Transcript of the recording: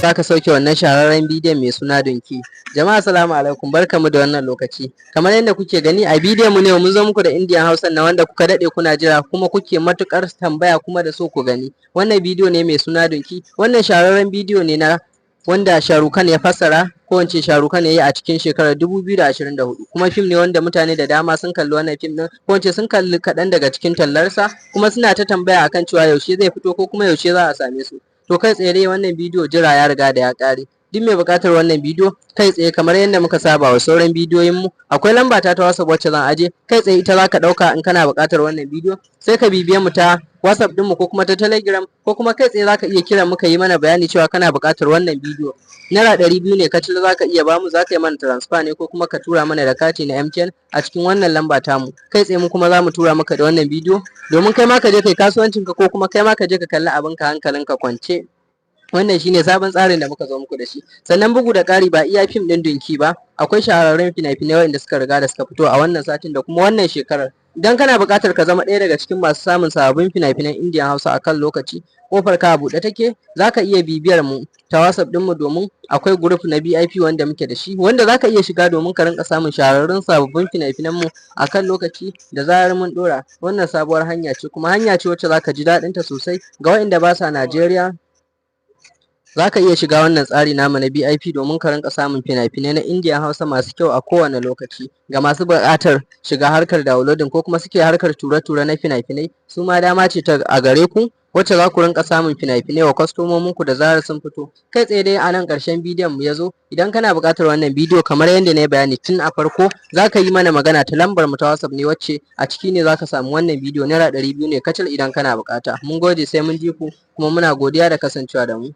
Za ka sauke wannan shahararren bidiyon mai suna Dunki. Jama'a, assalamu alaikum, barkamu da wannan lokaci. Kamar yadda kuke gani a bidiyon mu ne, mun zo muku da Indian Hausa na wanda kuka daɗe kuna jira kuma kuke matuƙar tambaya kuma da so ku gani. Wannan bidiyo ne mai suna Dunki. Wannan shahararren bidiyo ne na wanda Shahrukh ya fassara, ko in ce Shahrukh ya yi a cikin shekarar 2024, kuma fim ne wanda mutane da dama sun kalli wannan fim ɗin, ko in ce sun kalli kaɗan daga cikin tallarsa, kuma suna ta tambaya akan cewa yaushe zai fito ko kuma yaushe za a same su. To, kai tsaye dai wannan bidiyo jira ya riga da ya ƙare. Duk mai buƙatar wannan bidiyo, kai tsaye kamar yadda muka saba wa sauran bidiyoyin mu, akwai lamba ta ta WhatsApp wacce zan aje. Kai tsaye ita zaka ɗauka in kana buƙatar wannan bidiyo, sai ka bibiye mu ta WhatsApp ɗinmu ko kuma ta Telegram, ko kuma kai tsaye zaka iya kiran mu ka yi mana bayani cewa kana buƙatar wannan bidiyo. ₦200 ne kacal zaka iya bamu, zaka yi mana transfer ne ko kuma ka tura mana da kati na MTN a cikin wannan lamba tamu. Kai tsaye mu kuma za mu tura maka da wannan bidiyo domin kai ma ka je kai kasuwancinka, ko kuma kai ma ka je ka kalli abinka hankalinka kwance. Wannan shine sabon tsarin da muka zo muku da shi. Sannan bugu da ƙari, ba iya fim ɗin Dunki ba, akwai shahararrun fina-finai waɗanda suka riga da suka fito a wannan satin da kuma wannan shekarar. Idan kana buƙatar ka zama ɗaya daga cikin masu samun sababbin fina-finan Indian Hausa a kan lokaci, ƙofar ka a buɗe take. Za ka iya bibiyar mu ta WhatsApp ɗinmu, domin akwai group na VIP wanda muke da shi, wanda za ka iya shiga domin ka rinƙa samun shahararrun sababbin fina-finan mu a kan lokaci da zarar mun ɗora. Wannan sabuwar hanya ce, kuma hanya ce wacce za ka ji daɗinta sosai. Ga waɗanda ba sa Najeriya, za ka iya shiga wannan tsari namu na VIP domin ka rinƙa samun fina-finai na Indian Hausa masu kyau a kowane lokaci. Ga masu buƙatar shiga harkar downloading ko kuma suke harkar ture-ture na fina-finai, su ma dama ce ta a gare ku wacce za ku rinƙa samun fina-finai wa kwastomominku da zarar sun fito. Kai tsaye dai a nan ƙarshen bidiyon mu ya zo. Idan kana buƙatar wannan bidiyo, kamar yadda na yi bayani tun a farko, za ka yi mana magana ta lambar mu ta WhatsApp ne, wacce a ciki ne za ka samu wannan bidiyo. ₦200 ne kacal idan kana buƙata. Mun gode, sai mun ji ku, kuma muna godiya da kasancewa da mu.